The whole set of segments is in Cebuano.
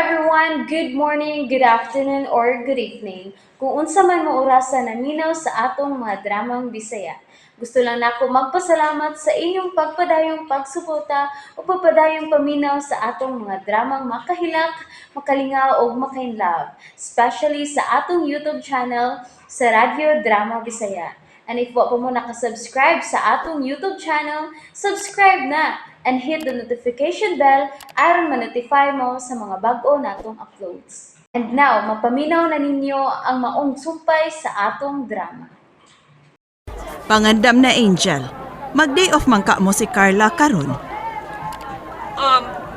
everyone! Good morning, good afternoon, or good evening. Kung unsa man mo orasa naminaw sa atong mga dramang Bisaya. Gusto lang nako magpasalamat sa inyong pagpadayong pagsuporta o pagpadayong paminaw sa atong mga dramang makahilak, makalingaw ug makainlove, especially sa atong YouTube channel sa Radyo Drama Bisaya. And if wa pa mo nakasubscribe sa atong YouTube channel, subscribe na and hit the notification bell aron ma-notify mo sa mga bag-o natong uploads. And now, mapaminaw na ninyo ang maong sumpay sa atong drama. Pangandam na Angel. Mag-day off man ka mo si Carla karon.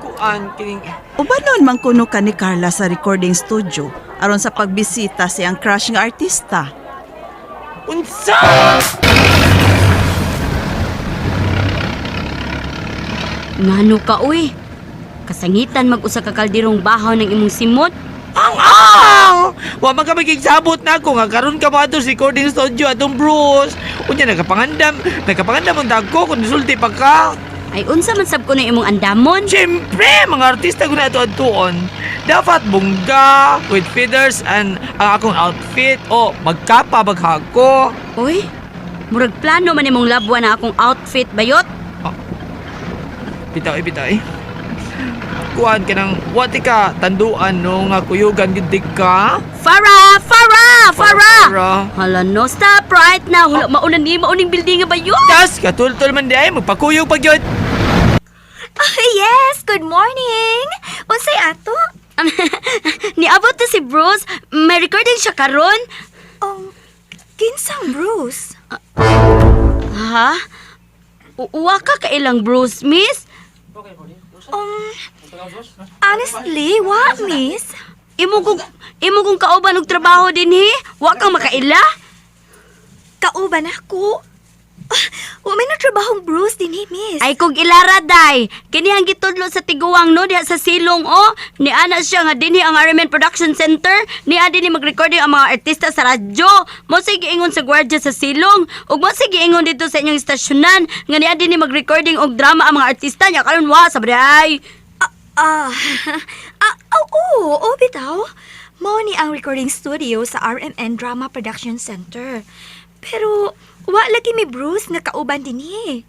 Kuan kining Ubanon man kuno ka ni Carla sa recording studio aron sa pagbisita sa iyang crush nga artista. Unsa? Ngano ka uy? Kasangitan mag-usa ka kaldirong bahaw ng imong simot. Ang ang! Wa man ka magigsabot na ako nga karon ka mo adto sa recording studio atong Bruce. Unya nagapangandam, nagapangandam ang dagko kun sulti pa ka. Ay unsa man sab ko ng imong andamon? Siyempre, mga artista ko na ato adtuon. Dapat bongga with feathers and ang akong outfit o magkapa maghako. Uy, murag plano man imong labwan na akong outfit bayot. Bitaw, eh, bitaw eh. Kuan ka ng wati ka tanduan no nga kuyugan gud ka. Farah! Farah! Farah! Farah. Hala no, stop right now. Hala, mauna ni, mauning building nga bayot. Tas katultol man di ay magpakuyog pag yun. Ah, yes, good morning. Unsay ato? Niabot na si Bruce. May recording siya karon. Kinsang Bruce? Ha? Uwa ka kailang Bruce, miss? Honestly, wa, miss. Imo kong kauban og trabaho dinhi. Wa kang makaila? Kauban ako. Ah, wa may natrabahong Bruce dinhi, miss. Ay kog ilara day. Kini ang gitudlo sa tiguang no diha sa silong o. Ni ana siya nga dinhi ang RMN Production Center. Ni dinhi mag-recording ang mga artista sa radyo. Mo sige ingon sa gwardiya sa silong ug mo sige ingon dito sa inyong istasyonan nga ni dinhi mag-recording og drama ang mga artista nya karon wa sa ay. Ah, ah, oo, oo, bitaw. Mao ni ang recording studio sa RMN Drama Production Center. Pero, wa lagi may Bruce nga kauban dinhi.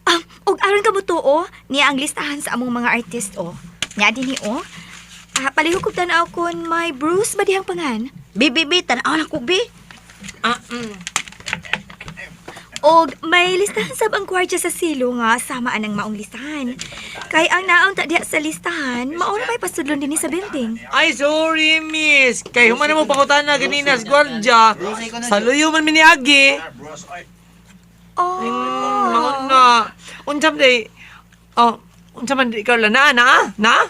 Ah, og aron ka mo tuo, niya ang listahan sa among mga artist, oh. Niya dinhi, oh. Ah, palihog kog tan-aw kon may Bruce ba dihang pangan? Bi bi bi tan-aw na ko bi. Og may listahan sab ang gwardiya sa silo nga sama anang maong listahan. Kay ang naong ta diha sa listahan, mao na may pasudlon dinhi sa building. Ay, sorry, miss. Kay human mo pangutan na ganina sa gwardya. Sa luyo man miniagi. Oh. Mangon na. Unsa man day? Oh, unsa man di Carla na na na?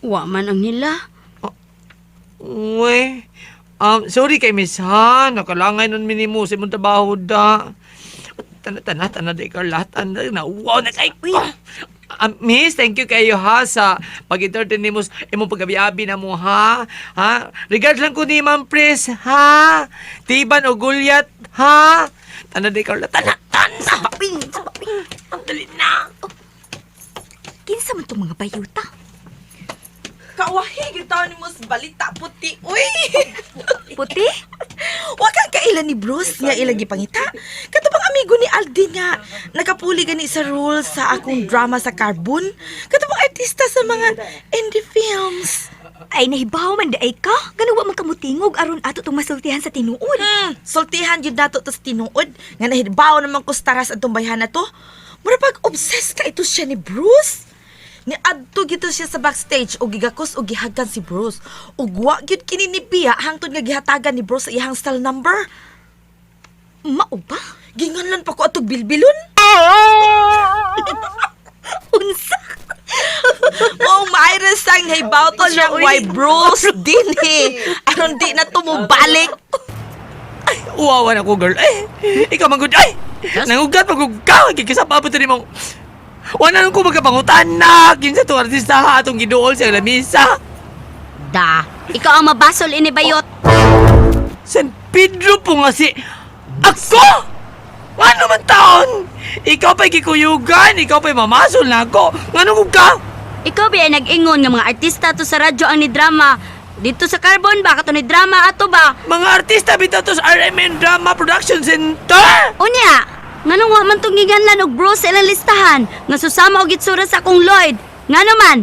Wa man ang nila. Uy. Sorry kay miss ha. Nakalangay nun minimo sa imong trabaho da. Tana tana tana di Carla tana na. Wow na kay. Miss, thank you kayo ha sa pag-entertain nimo imong pagabi-abi na mo ha. Ha? Regards lang ko ni Ma'am Pres ha. Tiban o Gulyat ha. Tana di Carla tana tana. Ping, ping. Ang dali na. Kinsa man tong mga bayuta? Kawahi, gitaw ni mo sa balita puti. Uy! Puti? Wa kang kaila ni Bruce nga ilang gipangita. Kato bang amigo ni Aldi nga nakapuli gani sa role sa akong drama sa Carbon. Kato bang artista sa mga indie films. Ay nahibaw man daay ka. Ganu wa man kamutingog aron ato tong masultihan sa tinuod. Sultihan yun nato tas tinuod nga nahibaw naman ko sa taras atong bayhan na to. Mura pag obsessed ka ito siya ni Bruce. Ni adto gito siya sa backstage og gigakos og gihagan si Bruce. Ug wa gyud kini ni Pia hangtod nga gihatagan ni Bruce sa iyang cell number. Mao ba? Ginganlan pa ko atog bilbilon. Unsa? Mao maayo sang nahibaw to siya Ala, uy. why Bruce din eh. Aron di na tumubalik. Uwawan ako, girl. Eh, ikaw man gud. Ay, nangugat pag ka. Kikisa pa po mong. Wala nang ko magkapangutan na. Kinsa to artista ha, atong giduol sa lamisa. Da, ikaw ang mabasol ini bayot. San Pedro po nga si... Ako! Ano man taon? Ikaw pa'y kikuyugan, ikaw pa'y mamasol na ako. Ngano kung ka? Ikaw ba ay nag-ingon nga mga artista to sa radyo ang ni drama? Dito sa Carbon ba kato ni drama ato ba? Mga artista bitaw to sa RMN Drama Production Center! Unya, nganong wa man tong giganlan og Bruce sa ilang listahan nga susama og itsura sa akong Lloyd? Ngano man?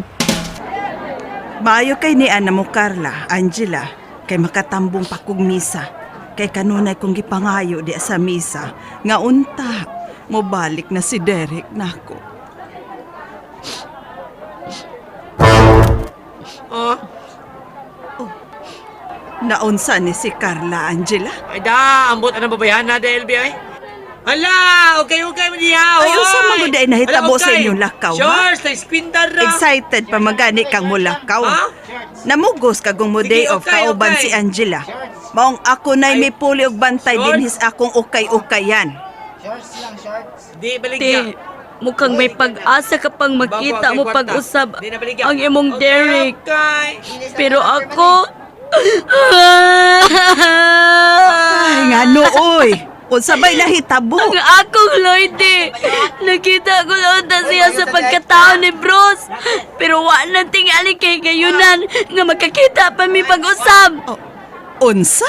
Maayo kay ni Ana mo Carla, Angela, kay makatambong pa kog misa. Kay kanunay kong gipangayo di sa misa, nga unta, mobalik na si Derek nako. Oh, Naunsa ni si Carla, Angela? ay da, ambot anang babayahan na DLB ay. Hala, okay, okay, mo diha. Ay, unsa oy. man gud ay nahitabo Hala, sa inyong lakaw, ha? Sure, sa squintar ra. Excited pa magani kang mulakaw. Ha? Namugos kagong mo Sige, day off okay, kauban okay. si Angela. Maong ako na'y Ay, may puli og bantay sure. dinhis akong ukay-ukayan. Di baligya. Te, mukhang may pag-asa ka pang makita Bago, mo okay, kwarta. pag-usab Di na baligya. ang imong Okay, Derek. Okay. Pero ako... Ay, nga nooy. Unsa ba'y nahitabo? Ang akong Lloyd eh. Nakita ko na unta siya sa pagkatao ni Bruce. Pero wa na tingali kay gayunan nga magkakita pa mi pag-usab. Unsa?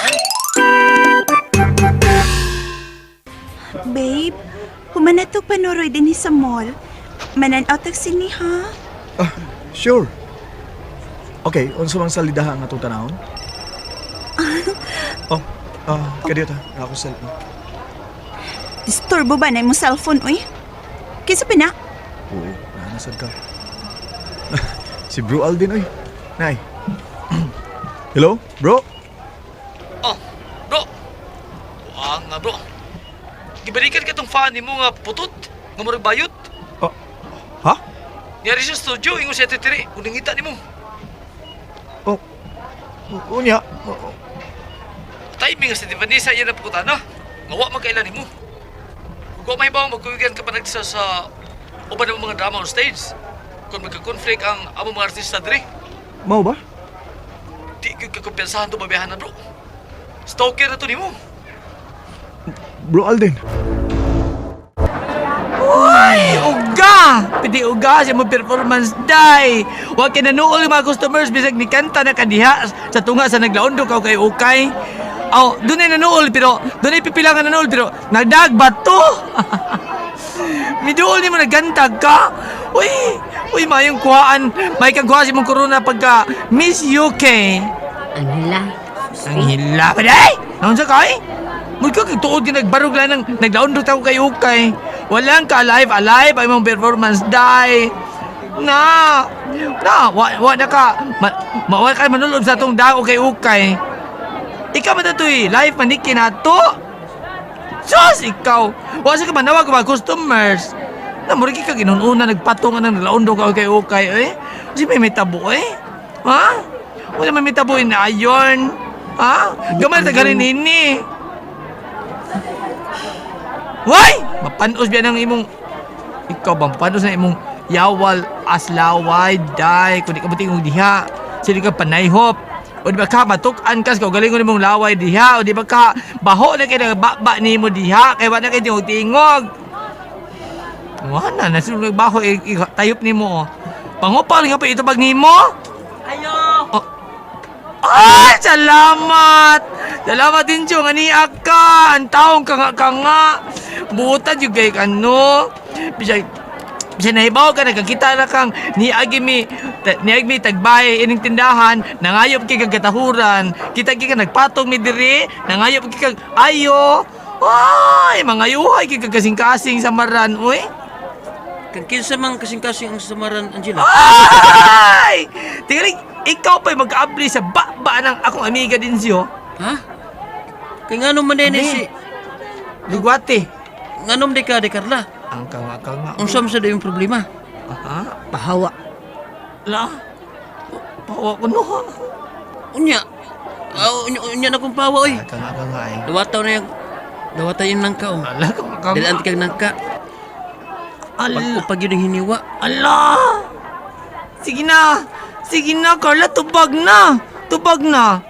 Babe, humanatog panuroy dinhi sa mall. Manan-out tag sini ha? Ah, sure. Okay, unsa mang salidaha ang atong tanahon? Oh, kadiyo ta. Ako cellphone. Disturbo ba na imong cellphone uy? Kinsa pa na? Oo, naanasad ka. Si Bro Alvin, oy. Nay. Hello, bro? Oh, bro. Buang nga, bro. Gibalikan ka tong fan nimo nga putot, nga murag bayot. Oh, ha? Niyari sa studio, ingon siya titiri, kung nangita nimo. Oh, unya. Oh, oh. Timing nga si Vanessa iya na pukutana. Nga wa man kailan nimo. Kung wa may bawo magkuyugan ka pa nagsa sa uban ng mga drama on stage. Kung magka-conflict ang among mga artista diri, Mao ba? di gyud ka kumpiyansahan to babayahan na bro. Stalker na to nimo. Bro Alden. Uy, uga! Pwede uga sa imong performance, day! Huwag kinanuol yung mga customers bisag ni kanta na kadiha sa tunga sa naglaondo ka kay ukay. Aw, doon ay nanuol pero doon ay pipila nga nanuol pero nagdag bato. Miduol ni mo nagantag ka. Uy, uy mayong kuhaan, may kagkuha si mong corona pagka Miss UK. Ang hila. Ang hila pa day! Naunsa ka eh? Mula ka tuod ka nagbarog lang ng naglaundro tao kay ukay. Walang ka alive, alive ang imong performance day. Na, na, wa na ka, ma, wa ka manulob sa atong dao kay ukay. Ikaw man to eh, live maniki na to. Sus, ikaw. Wa sa ka manawag mga customers. Na mura ka ginununa nagpatungan ng naglaundro ka kay ukay eh. Di may tabo eh. Ha? Wala may mitabo in ayon. Ha? Gamay ta garin ini. Hoy! Mapanos biya ng imong ikaw bang panos na imong yawal aslaway day kun di ka butingog diha. Sili ka panayhop. O di ba ka matuk-an kas kaugalingon nimong laway diha o di ba ka baho na kay nagbaba nimo diha kay wa na kay tingog-tingog. Wala na nasulog baho tayop nimo oh. Pangupal nga pa ito pag nimo. Ayo! Oh. Ay, salamat! Salamat din siyo, nga niya ka! Ang taong ka nga. Butan yung kay kano. Bisag, bisag nahibaw ka, nagkakita na kang niagi mi, niagi mi tagbay ining tindahan, nangayop kay kag katahuran, kita kay ka nagpatong mi diri, nangayop kay kag ayo. Ay, mga yuhay kay kag kasing-kasing sa maran, uy. Kan kinsa man kasing-kasing ang samaran, Angela? Ay! Tingali, ikaw pa'y mag-abli sa baba ng akong amiga din siyo. Ha? Kay ngano man din Ame. si Ligwate. ngano man di ka di Carla? Ang kanga-kanga. Unsa man sa yung problema? Aha. Pahawa. La. Pawa ko no. Unya. Unya, unya na kong pahawa oy. Ang kanga-kanga ay. Dawataw na yung dawataw yung nangka oh. Ala, kanga-kanga. Dili anti kag nangka. Ala. Pag yun ang hiniwa. Ala. Sige na. Sige na, Carla. Tubag na. Tubag na.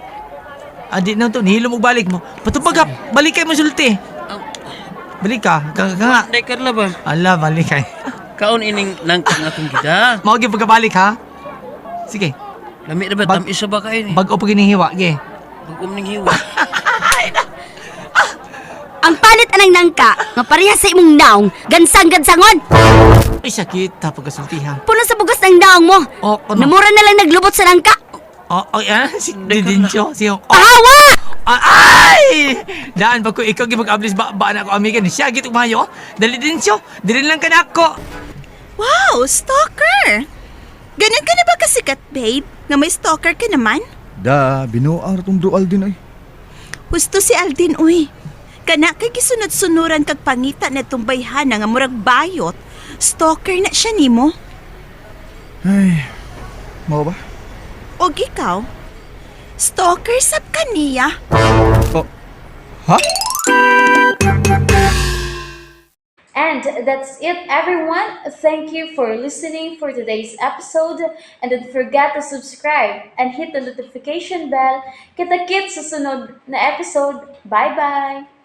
Adi na to. Nihilo mo balik mo. Patubag ka. Balik kay mo sulti. Aw, Balik ka. Kanga-kanga. Di Carla ba? Ala, balik kay. Kaon ining nangka nga akong gida. Mao gyud pagkabalik ha. Sige, Lami ra ba tamis sa ba kayo ni? Bag-o pa ginihiwa, ge. Bag-o ning hiwa. Ang palit anang nangka nga pareha sa imong naong, gansang-gansangon. Ay, sakit ha pagkasulti ha. Puno sa bugas ng naong mo. Oh, ano? Namura na lang naglubot sa nangka. Oh, ah, si Didincho, si oh, Pahawa! Ah, ay! Daan pa ko ikaw gipag-ablis ba ba na ako amigan siya git umayo. Dali Didincho, dili lang ka na ako. Wow, stalker! Ganun ka na ba kasikat, babe? Nga may stalker ka naman? Da, binuang ra tong bro Aldin ay. Husto si Aldin, uy. Kana kay gisunod-sunuran kag pangita na bayhana nga murag bayot. Stalker na siya nimo. Ay, mao ba? Og ikaw? Stalker sab ka niya. Oh. Ha? And that's it, everyone. Thank you for listening for today's episode. And don't forget to subscribe and hit the notification bell. Kita-kits sa sunod na episode. Bye-bye!